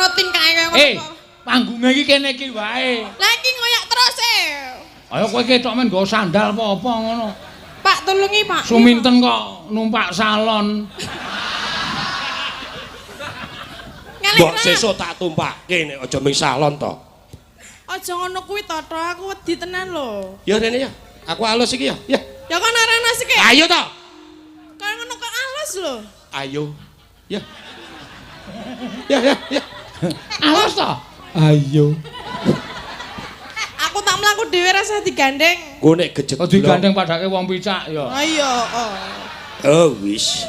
ngono tingkae kaya ngono. Panggunge iki kene iki wae. Lah iki ngoyak terus e. Ayo kowe ketok men nggo sandal apa-apa ngono. Pak tulungi, Pak. Suminten kok numpak salon. Mbok sesuk tak tumpake nek aja ming salon to. Aja ngono kuwi to, aku wedi tenan lho. Ya rene ya. Aku alus iki ya. Ya. Ya kon arana sik. Ayo to. Kaya ngono kok alus lho. Ayo. Ya. Ya ya ya. Alus to? Ayo. Aku tak mlaku dhewe rasa digandeng. Ku nek gejet. Oh digandeng padake wong picak ya. Ayo. Oh wis.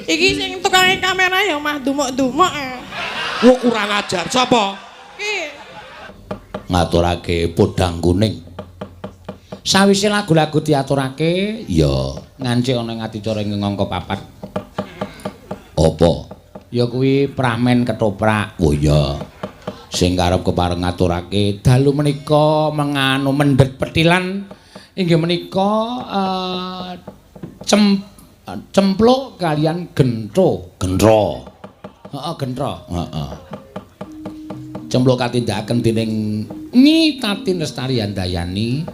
Iki sing tukange kamera ya mah dumuk-dumuk. Wo kurang ajar sapa? Iki ngaturake podang kuning. Sawise lagu-lagu diaturake ya ngancik ana ing adicara ing angka 4. Apa? Ya kuwi pramen ketoprak. Oh iya. Sing karep kepareng ngaturake dalu menika menganu mendhet petilan inggih menika cempluk kalian gentro. Gentro. Heeh, gentro. Heeh. Cempluk katindakaken dening Nyi Tatin Lestari Handayani.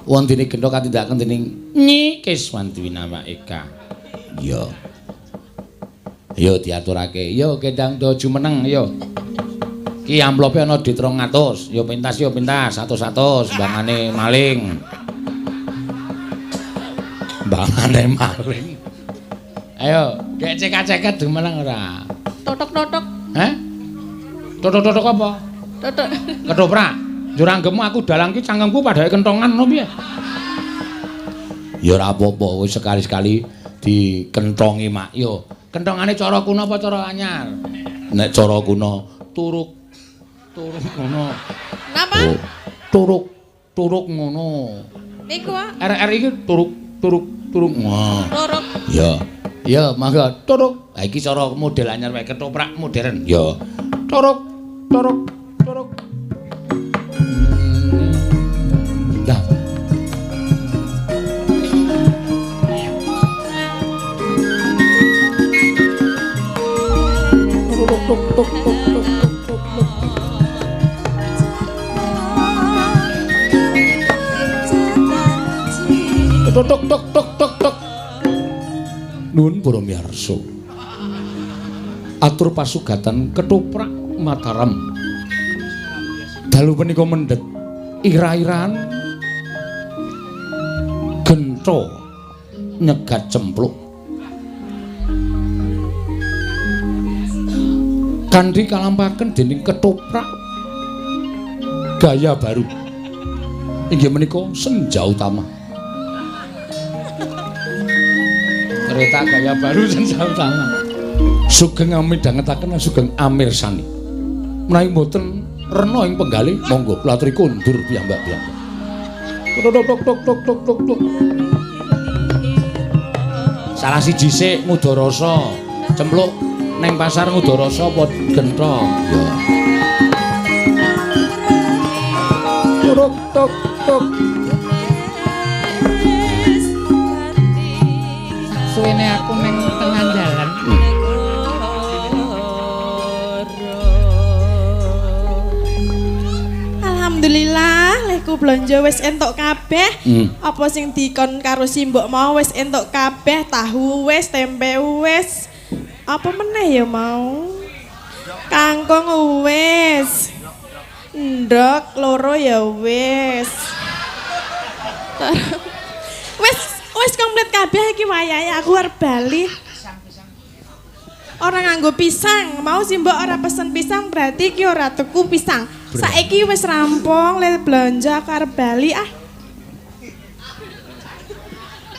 Wontene gentro katindakaken dening Nyi Kiswanti Winawa Eka. Iya. Yo diaturake. Yo kendang do jumeneng yo. Ki amplope ana dit 200. Yo pentas yo pentas 100-100 bangane maling. Bangane maling. Ayo, gek cekak-ceket jumeneng ora? Totok-totok. Heh? Totok-totok apa? Totok. Ketoprak. Njur anggepmu aku dalang ki cangkemku padake kentongan ngono piye? Ya ora apa-apa, wis sekali-sekali dikentongi mak. Yo, kentongane cara kuno apa cara anyar? Nek cara kuno turuk turuk ngono. Napa? Oh, turuk turuk ngono. Niku ah. RR iki turuk turuk turuk. Wah. Turuk. Ya. Ya, mangga turuk. Ha iki cara model anyar wae ketoprak modern. Ya. Turuk turuk turuk. Lah. Tuk tuk tuk tuk tuk tuk tuk. Tuk tuk tuk tuk tuk. Nuwun para miyarsa. Atur pasugatan ketoprak Mataram. Dalu punika mendhet ira-iran gentho nyegat cempluk. Kanthi kalampaken dening ketoprak gaya baru. Inggih menika Senja Utama. Kereta gaya baru Senja Utama. Sugeng amidhangetaken sugeng amirsani. Menawi mboten rena ing penggalih monggo kula aturi kondur piyambak-piyambak. Tuk tuk tuk tuk tuk tuk tuk. Salah siji sik ngudarasa cempluk neng pasar ngudarasa apa gentho ya. Tuk tuk tuk. Suwene aku neng tengah dalan. Alhamdulillah, lehku blonjo wis entuk kabeh. Apa sing dikon karo simbok mau wis entuk kabeh, tahu wis, tempe wis. Apa meneh ya mau? Kangkung wis. Ndok loro ya wis. Wis wis komplit kabeh iki wayahe aku arep bali. Ora nganggo pisang, mau simbok ora pesen pisang berarti iki ora tuku pisang. Saiki wis rampung le blonjo aku arep bali ah.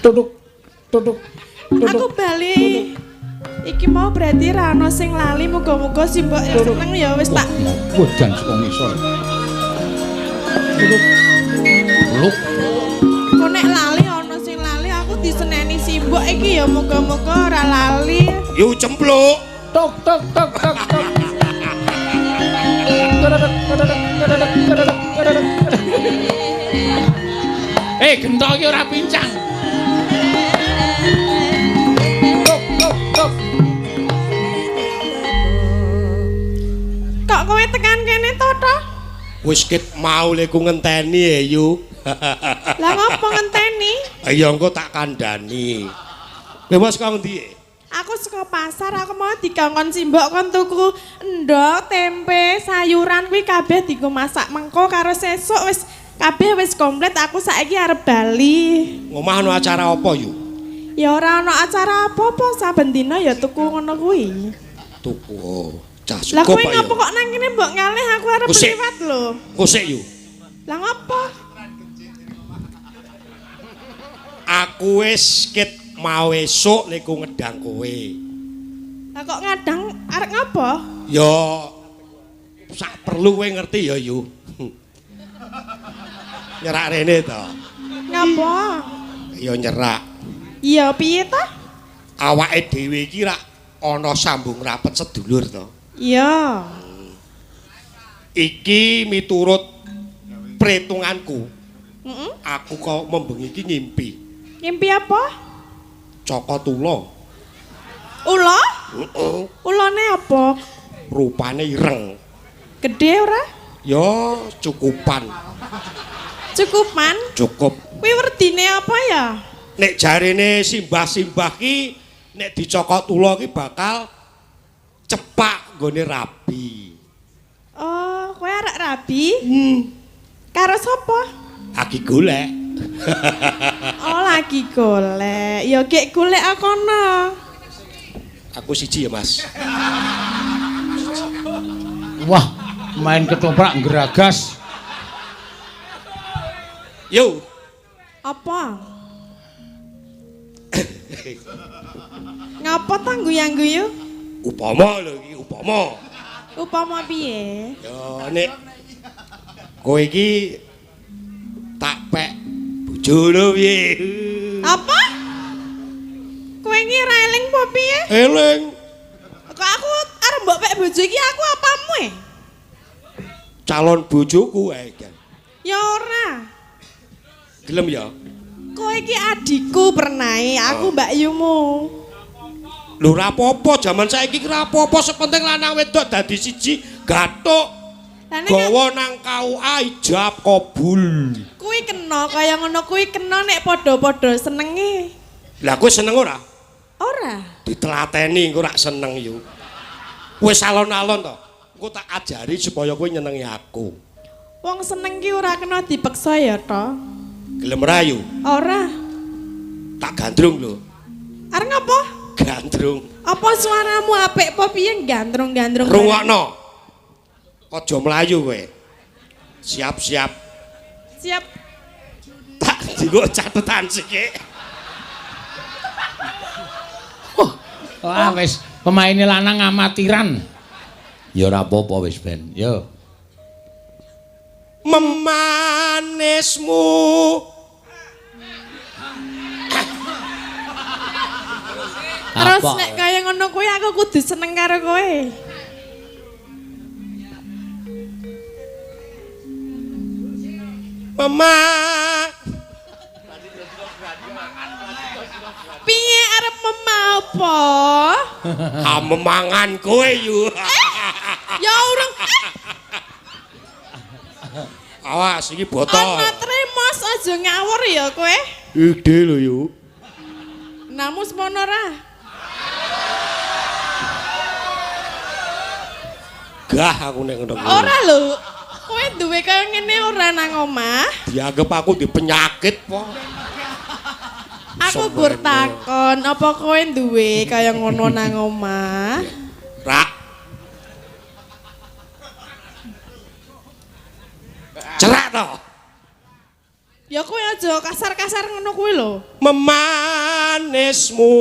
Tutuk tutuk tutuk. Aku bali. Iki mau berarti ra ono sing lali, muga-muga simbok ya seneng ya wis tak. Wedan saka ngisor. Tutuk. Luk. Kok nek lali ono sing lali aku diseneni simbok iki ya muga-muga ora lali. Yu cempluk. Tok tok tok tok tok. Gentho iki ora pincang. Tok tok tok. Wis ket mau leku ngenteni ya, Yu. Lah ngopo ngenteni? Ya engko tak kandhani. Kowe mas kok ngendi? Aku saka pasar, aku mau dikongkon simbok kon tuku endhog, tempe, sayuran kuwi kabeh dienggo masak mengko karo sesuk wis kabeh wis komplit, aku saiki arep bali. Ngomah ana acara apa, Yu? Ya ora ana acara apa-apa, saben dina ya tuku ngono kuwi. Tuku. Oh, cah Lah cukup kowe Pak, ngopo kok nang kene mbok ngalih aku arep liwat lho. Kosik, Yu. Lah ngopo? Aku wis ket mau esuk niku ngedang kowe. Lah kok ngadang arep ngopo? Ya sak perlu kowe ngerti ya, Yu. Nyerak rene to. Ngopo? Ya nyerak. Iya piye ta? Awake dhewe iki rak ana sambung rapet sedulur to. Iya. Iki miturut perhitunganku. Heeh. Aku kok membengi iki ngimpi. Ngimpi apa? Cokot ula. Ula? Heeh. Ulane apa? Rupane ireng. Gedhe ora? Ya cukupan. Cukupan? Cukup. Kuwi werdine apa ya? Nek jarene simbah-simbah ki nek dicokot ula ki bakal cepak nggone rabi. Oh, kowe arek rabi? Karo sapa? Lagi golek. Oh, lagi golek. Ya gek golek kono. Aku siji ya, Mas. Wah, main ketoprak geragas. Yo. Apa? Ngapa ta guyang-guyu? Upama lho iki, upama. Upama piye? Ya nek kowe iki tak pek bojo lho piye? Apa? Kowe iki ora eling apa piye? Eling. Kok aku arep mbok pek bojo iki aku apamu e? Calon bojoku ae kan. Ya ora. Gelem ya? Kowe iki adikku pernae, aku mbakyumu. Lho ora apa-apa, jaman saiki ki ora apa-apa, sepenting lanang wedok dadi siji, gathuk. Gawa nang KUA ijab kabul. Kuwi kena kaya ngono kuwi kena nek padha-padha senenge. Lah kowe seneng ora? Ora. Ditelateni engko rak seneng yo. Wis alon-alon to. Engko tak ajari supaya kowe nyenengi aku. Wong seneng ki ora kena dipeksa ya to. Gelem ra yo? Ora. Tak gandrung lho. Arep ngopo? Gandrung. Apa suaramu apik apa piye gandrung-gandrung? Rungokno. Aja mlayu kowe. Siap-siap. Siap. Tak digo catetan sithik. Wah, wis pemaine lanang amatiran. Ya ora apa-apa wis ben. Yo. Memanismu. Terus nek kaya ngono kuwi aku kudu seneng karo kowe. Mama. Piye arep mema apa? Ha memangan kowe yu. Ya urung. Awas iki botol. Ana tremos aja ngawur ya kowe. Ide lho yu. Namu semono ra. Gah aku nek ngono kuwi. Ora lho. Kowe duwe kaya ngene ora nang omah? Dianggep aku di penyakit po. Aku gur takon, apa kowe duwe kaya ngono nang omah? Rak. Cerak to. Ya kowe aja kasar-kasar ngono kuwi lho. Memanismu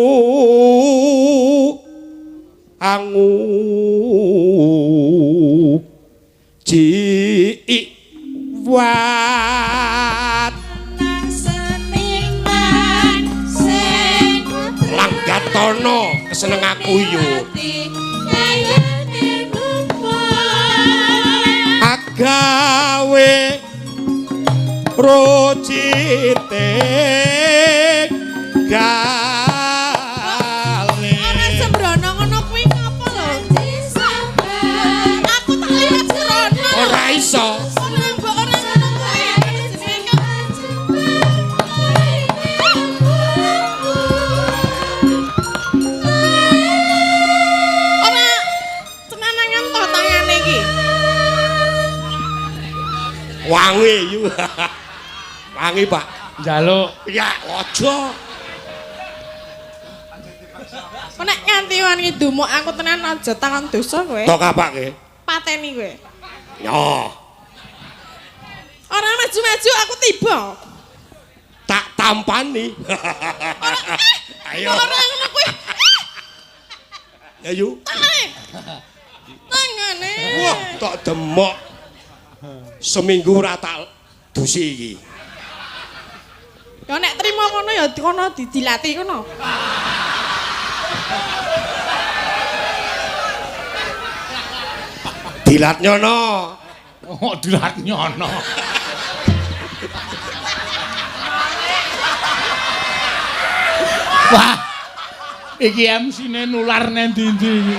angu ji wat langgatono keseneng aku yo agawe rocite gale. Ora sembrono ngono kuwi ngapa lho? Aku tak liwat sembrono. Ora iso. Ora Wangi yu. Wangi, Pak. Njaluk. Ya, aja. Kok nek nganti wangi dumuk aku tenan aja tangan dosa kowe. Tok apake? Pateni kowe. Yo. Ora maju-maju aku tiba. Tak tampani. Ora. Ayo. Ora ngono kuwi. Ya yu. Tangane. Tangane. Wah, tok demok. Seminggu ora tak dusi iki. Ya nek trimo ngono ya kono didilati kono. Dilat nyono. Oh, dilat nyono. Wah. Iki MC-ne nular nang ndi-ndi iki.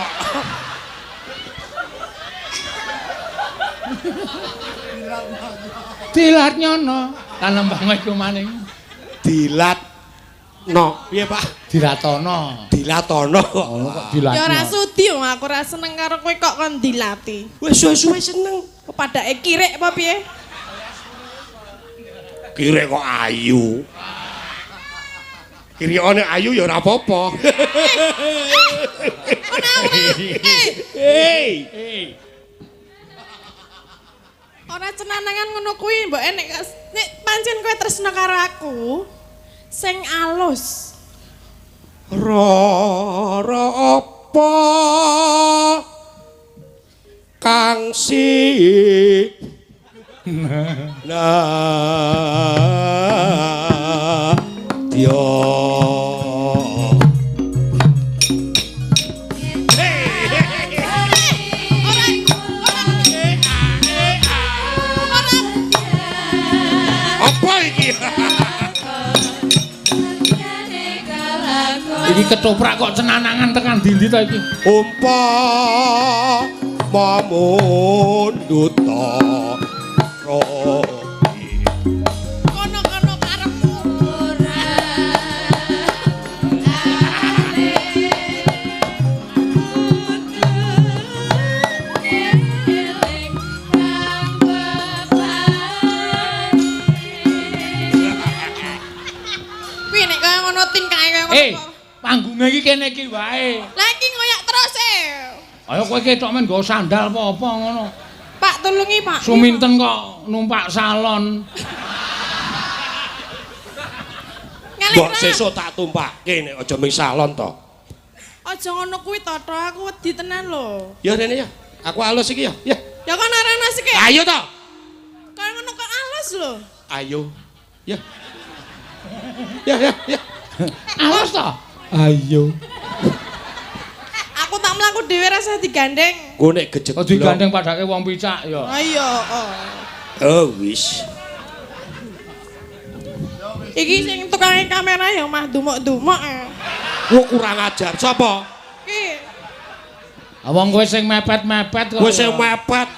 Dilat nyono. Lah nembang iku maning. Dilat no. Piye, Pak? Dilatono. Dilatono. Oh, kok dilat. Ya ora sudi wong aku ora seneng karo kowe kok kon dilati. Wis suwe-suwe seneng. Kok padake kirik apa piye? Kirik kok ayu. Kirikane ayu ya ora apa-apa. Ora ora. Hei. Ora cenanangan ngono kuwi mbok nek nek pancen kowe tresno karo aku sing alus. Rara apa kang si nah dia. Apa iki? Iki ketoprak kok cenanangan tekan dindi ta iki? Umpama mundhuta rogi. Kono-kono karepmu ora. Kuwi nek kaya ngono tingkahe kaya ngono. Panggunge iki kene iki wae. Lah iki ngoyak terus e. Ayo kowe ketok men nggo sandal apa-apa ngono. Pak tulungi, Pak. Suminten kok numpak salon. Mbok sesuk tak tumpake nek aja ming salon to. Aja ngono kuwi to, aku wedi tenan lho. Ya rene ya. Aku alus iki ya. Ya. Ya kon ora ana sik. Ayo to. Kaya ngono kok alus lho. Ayo. Ya. Ya ya ya. Alus to? Ayo. Aku tak mlaku dhewe rasa digandeng. Ku nek gejek. Kok digandeng padake wong picak ya. Ayo. Oh wis. Iki sing tukange kamera ya mah dumuk-dumuk. Wo kurang ajar sapa? Iki. Wong kowe sing mepet-mepet kok. Kowe sing mepet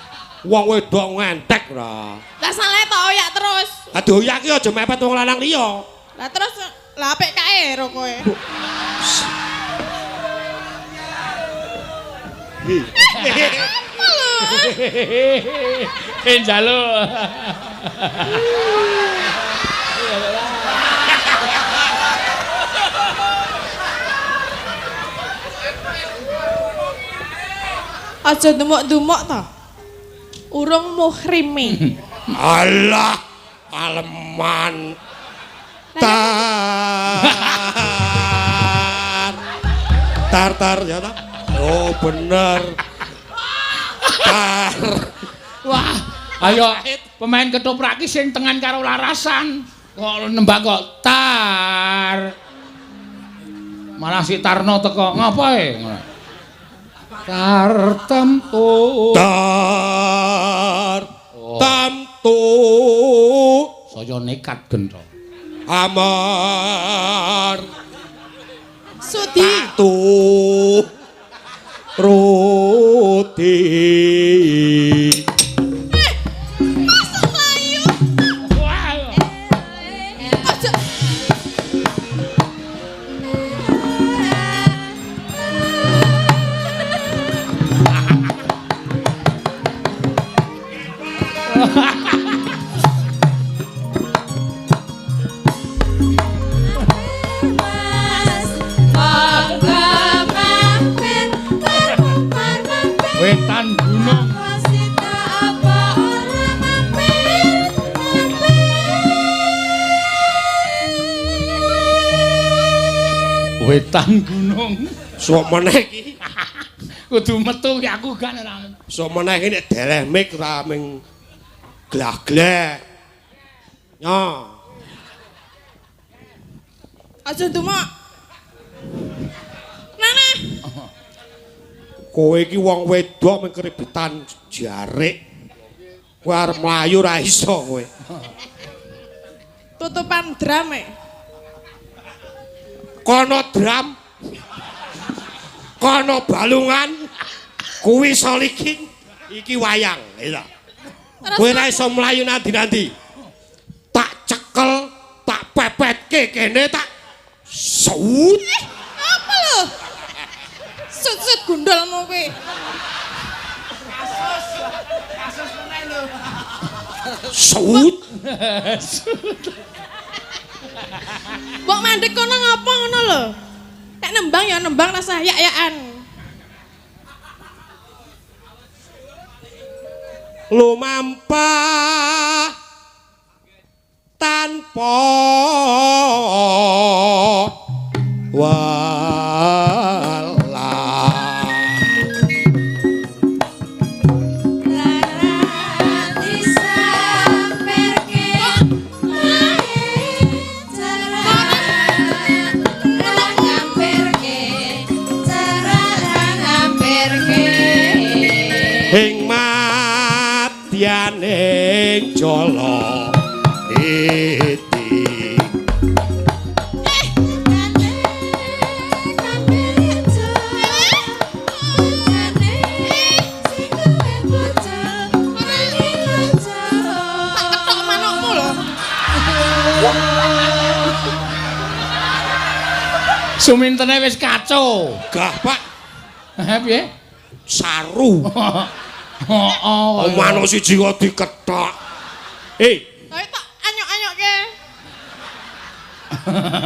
wong wedok ngentek ra. Lah salah tok oyak terus. Aduh oyak ki aja mepet wong lanang liya. Lah terus lah apik kae ro kowe. Apa lho? Njaluk. Aja dumuk-dumuk to. Urung muhrime. Alah, aleman. Tar. Tar tar ya ta? Oh bener. Tar. Wah, ayo pemain ketoprak ki sing tengan karo larasan. Kok nembang kok tar. Malah si Tarno teko ngapa e? Tar temtu. Tar temtu. Saya nekat gentho. Amar. Sudi. Tu. Ruti. Masuk mlayu. Aja. Wetan gunung. Sok meneh iki. Kudu metu ki aku gak ora. Sok meneh iki nek deleh mik ora ming glah-gleh. Nyo. Aja ndumuk. Nana. Kowe iki wong wedok ming keribetan jarik. Kowe arep mlayu ora iso kowe. Tutupan drum e. Kono drum. Kono balungan. Kuwi solikin. Iki wayang, iya. Kowe ora iso mlayu nanti-nanti. Tak cekel, tak pepetke kene tak sut. Apa lho? Sut-sut gundulmu kuwi. Kasus meneh lho. Sut. Mbok mandek kono ngopo ngono lho? Nek nembang ya nembang rasa yak-yakan. Lumampah tanpa welas. Ing madyaning jala iti. Tak ketok manukmu lho. Sumintene wis kacau. Gah, Pak. Heh piye? Saru. Heeh. Manuk siji kok dikethok. Tapi tak anyok-anyokke.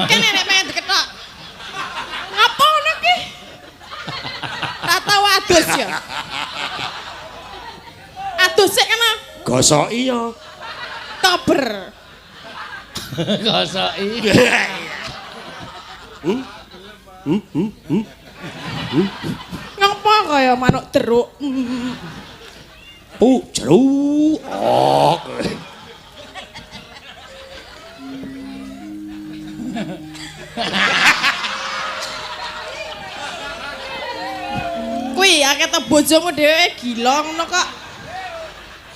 Kene nek pengen dikethok. Ngapa ngono ki? Ra tau adus ya. Adus sik kena. Gosoki ya. Tober. Gosoki. Ngapa kaya manuk jeruk? Pu jeruk. Oh. Kuwi akeh te bojomu dhewe gila ngono kok.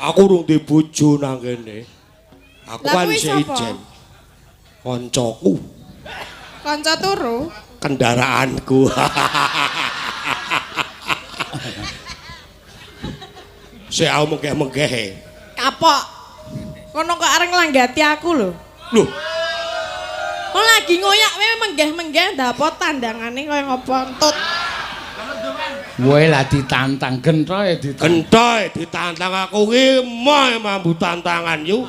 Aku urung duwe bojo nang kene. Aku kan isih ijen. Koncoku. Kanca turu? Kendaraanku. Sik aku menggeh-menggehe. Kapok. Kono kok areng nglanggati aku lho. Lho. Kok lagi ngoyak wae menggeh-menggeh ndapot tandangane kaya ngopo entut. Kowe lah ditantang gentoe ditantang. Gentoe ditantang aku ki moh mambu tantangan yu.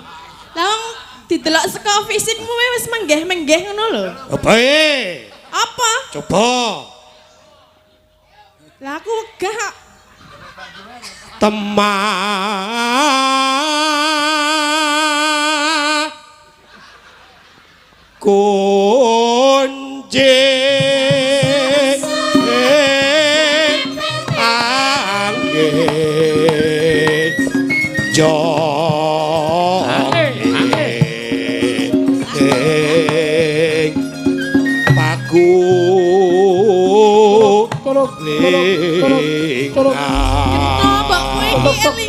Lah wong didelok saka fisikmu wis menggeh-menggeh ngono lho. Bae. Apa? Coba. Lah aku wegah kok. Temah kunci angin joge paku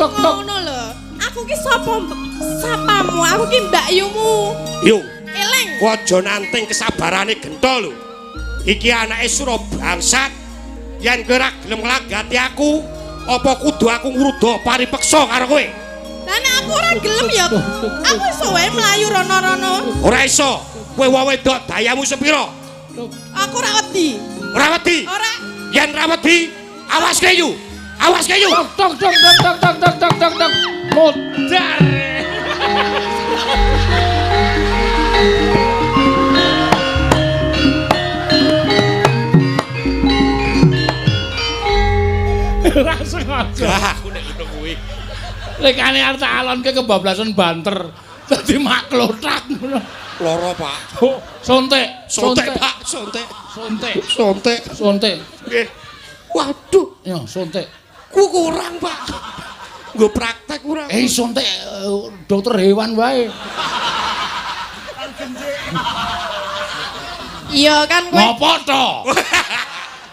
Tok tok ngono lho. Aku ki sapa sapamu? Aku ki mbakyumu. Yo. Eling. Kowe aja nanting kesabarane gento lho. Iki anake Surabangsat. Yen kowe ora gelem nglanggati aku, apa kudu aku ngruda paripeksa karo kowe? Lah nek aku ora gelem ya aku iso wae mlayu rono-rono. Ora iso. Kowe wong wedok dayamu sepira? Aku ora wedi. Ora wedi? Ora. Yen ora wedi, awas kowe yu. Awas kayu. Tok tok tok tok tok tok tok tok tok. Modar. Ora sengaja. Aku nek ngono kuwi. Lekane arep tak alonke kebablasan banter. Dadi mak klothak ngono. Loro, Pak. Sontek, sontek, Pak. Suntik. Suntik. Suntik. Suntik. Nggih. Waduh, Yo, suntik. ku kurang, Pak. Nggo praktek kurang. Suntik dokter hewan wae. Iya kan kowe. Ngopo to?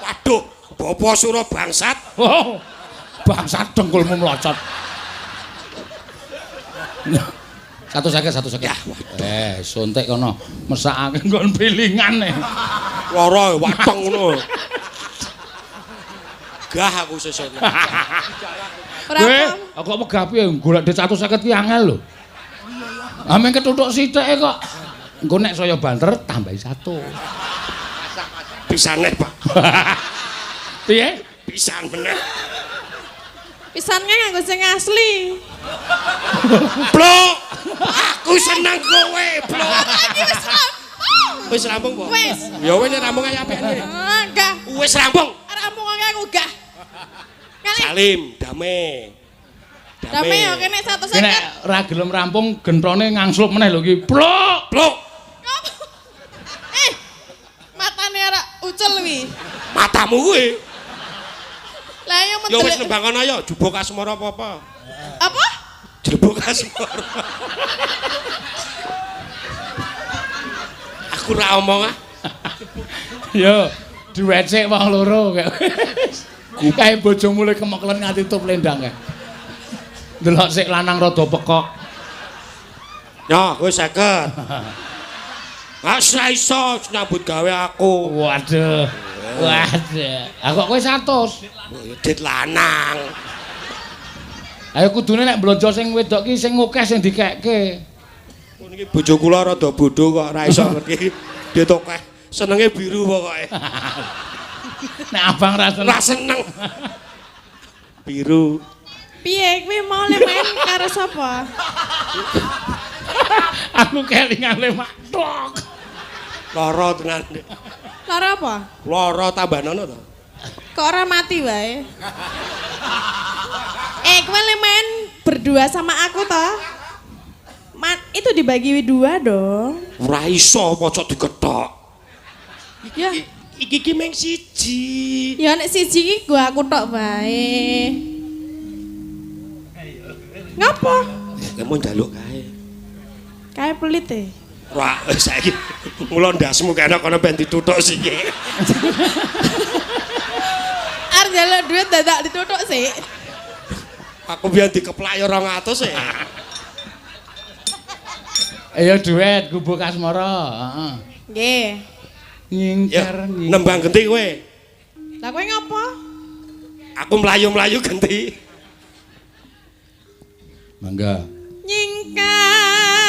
Waduh, Bapak Sura bangsat. Oh, bangsat dengkulmu mlocot. 150, 150. Ya, Suntik kono mesakake nggon pilingan e. Lara wateng ngono. Gah aku sesuk. Ora Kowe apa. kok megah piye golek duit 150 ki angel lho. Ah meng ketuthuk sithike kok. Engko nek saya banter tambahi 1. Pisan neh, Pak. Piye? Pisan meneh. Pisannya nganggo sing asli. Blok. Aku seneng kowe, blok. Iki wis rampung. Wis rampung, Pak? Wis. Ya wis nek rampung ayo apikane. Ah, gah. Wis rampung. Rampung aku gah. Kali Salim, dame. dame yo kene 150. Ki nek ora gelem rampung genthone ngangslup meneh lho iki. Blok. Blok. Eh. Matane ora ucul wi. Matamu kuwi. Lah yo Ya wis mendelek. nembang kono ya, jubuk asmara apa-apa. Apa? Jebuk asmara. Aku ora omong ah. Yo, diwecek wong loro kae. Kae bojomu le kemeklen nganti tup lendang kae. Delok sik lanang rada pekok. Ya, kowe 50. Ah, ora iso nyambut gawe aku. Waduh. Waduh. Ah kok kowe 100. Dit lanang. Ayo kudune nek blonjo sing wedok ki sing akeh sing dikekke. Niki bojo kula rada bodho kok ora iso ngerti. Dit akeh. Senenge biru pokoke. Nek abang ra seneng. Ora seneng. Biru. Piye kowe mau le main karo sapa? Aku kelingan le mak tok. Lara tenan. Lara apa? Lara tambah nono to. Kok ora mati wae? Kowe le main berdua sama aku toh? Itu dibagi dua dong. Ora iso pojok dikethok. Ya. Iki ki mung siji. Ya nek siji iki gua aku tok wae. Ngapa? Ya mau njaluk kae. Kae pelit e. Ora saiki mula ndasmu kene kono ben dituthuk siki. Arep njaluk duit dadak dituthuk sik. Aku biyen dikeplak ya 200 e. Ayo duet gubuk asmara, heeh. Nggih. Nyingkar nyingkar. Nembang genti kowe. Lah kowe ngopo? Aku mlayu-mlayu genti. Mangga. Nyingkar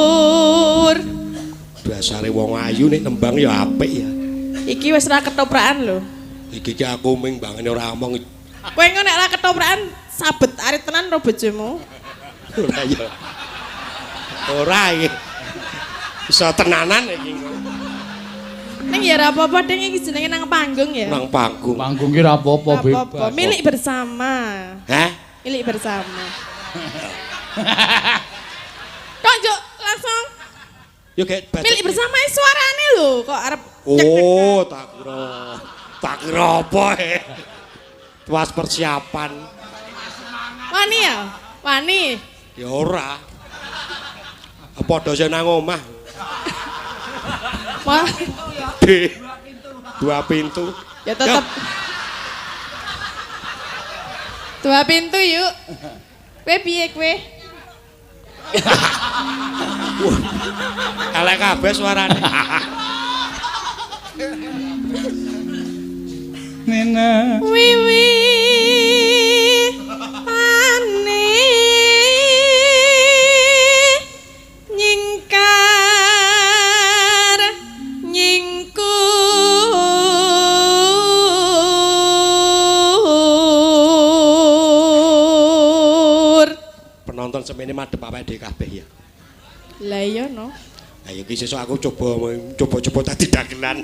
nyingkur Dasare wong ayu nek nembang ya apik ya. Iki wis ra ketoprakan lho. Iki ki aku ming bangane ora omong. Kowe engko nek ra ketoprakan sabet arit tenan ro bojomu. Ora ya. Ora iki. Bisa tenanan iki. Ning ya ora apa-apa ding iki jenenge nang panggung ya. Nang panggung. Panggung ki ora apa-apa bebas. Milik bersama. Hah? Milik bersama. Kok njuk langsung Yo gek milik bersama suarane lho kok arep Oh, tak kira. Tak kira apa e. Tuas persiapan. Wani ya? Wani. Ya ora. Padha sing nang omah. Wah, D. Dua pintu. ya tetep. Dua pintu yuk. Kowe piye kowe? Elek kabeh suarane. Nena. Wiwi tane nyingkar nyingkur Penonton semene madhep awake dhewe kabeh ya. Lah iya no. Ayo iki sesuk aku coba-coba dadi dagelan.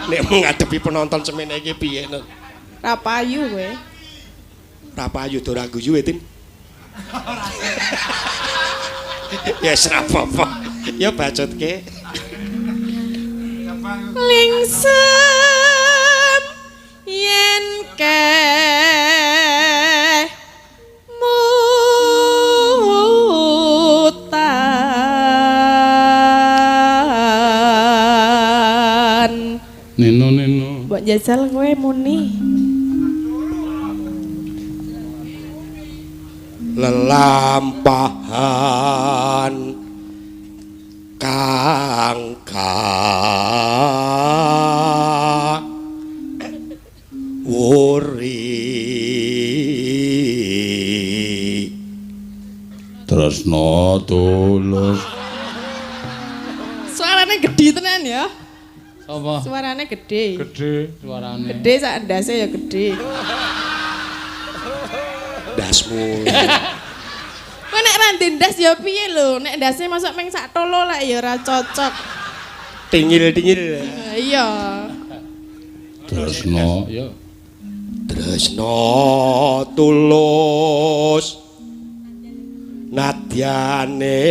Nek menghadapi penonton semene iki piye no. Ra payu kowe. Ra payu do ora guyu e, Tin. Ya wis ra apa-apa. Ya bacotke. Lingsem yen ke mutan. Nino nino. Mbok jajal kowe muni. Lelampahan kang wuri tresna tulus. Suarane gedhe tenan ya. Sapa? Suarane gedhe. Gedhe suarane. Gedhe sak ndase ya gedhe. Ndasmu. Kowe nek ra ndas ya piye lho? Nek ndase mosok mung sak tolo lek ya ora cocok. Tingil-tingil. Iya. Tresna ya. Tresna tulus nadyane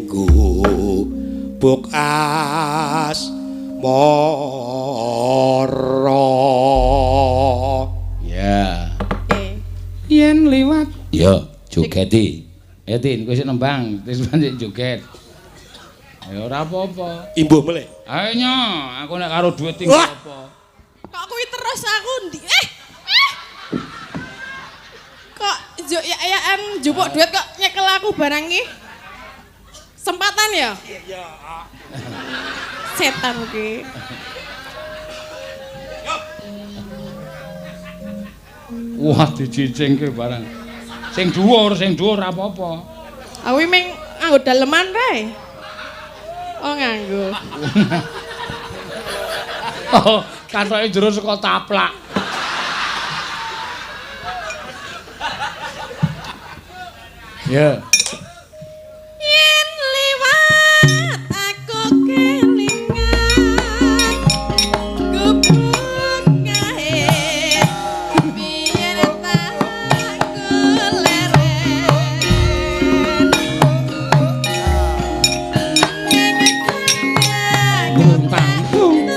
gubuk asmara. Ya. Yen liwat ya jogeti. Tin kowe sik nembang, wis pancen joget. Ya ora apa-apa. Imbuh meleh. Ayo nyo, aku nek karo dhuwit tinggal apa. Kok kuwi terus aku ndi? Kok njuk ya-yaan njupuk dhuwit kok nyekel aku barang iki? Sempatan ya? Iya. Setan ki. Wah, dicicingke barang. Sing dhuwur apa-apa. Aku ming nganggo daleman rae. Oh, nganggo. Oh, katoke jero saka taplak. Ya. Yen liwat aku kelingan gubuk kae biyen tak leren. Tanggung.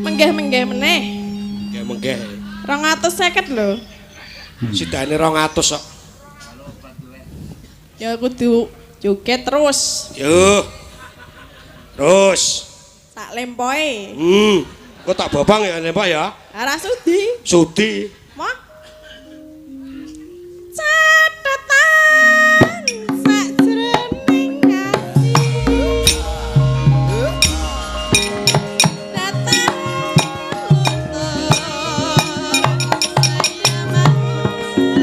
Menggeh-menggeh meneh. Menggeh-menggeh. 250 lho. Sidane 200 kok. Ya kudu joget terus. Yo. Terus. Tak lempoe. Kok tak bobang ya lempok ya? Ora sudi. Sudi. Mah. Catetan sakjroning ati. Datang luntur saya mau.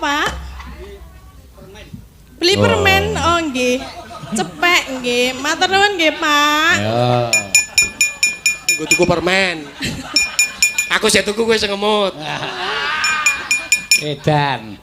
Pak? Beli permen. Oh, nggih. Cepek nggih. Matur nuwun nggih, Pak. Ya. Nggo tuku permen. Aku sik tuku, kowe sing ngemut. Edan.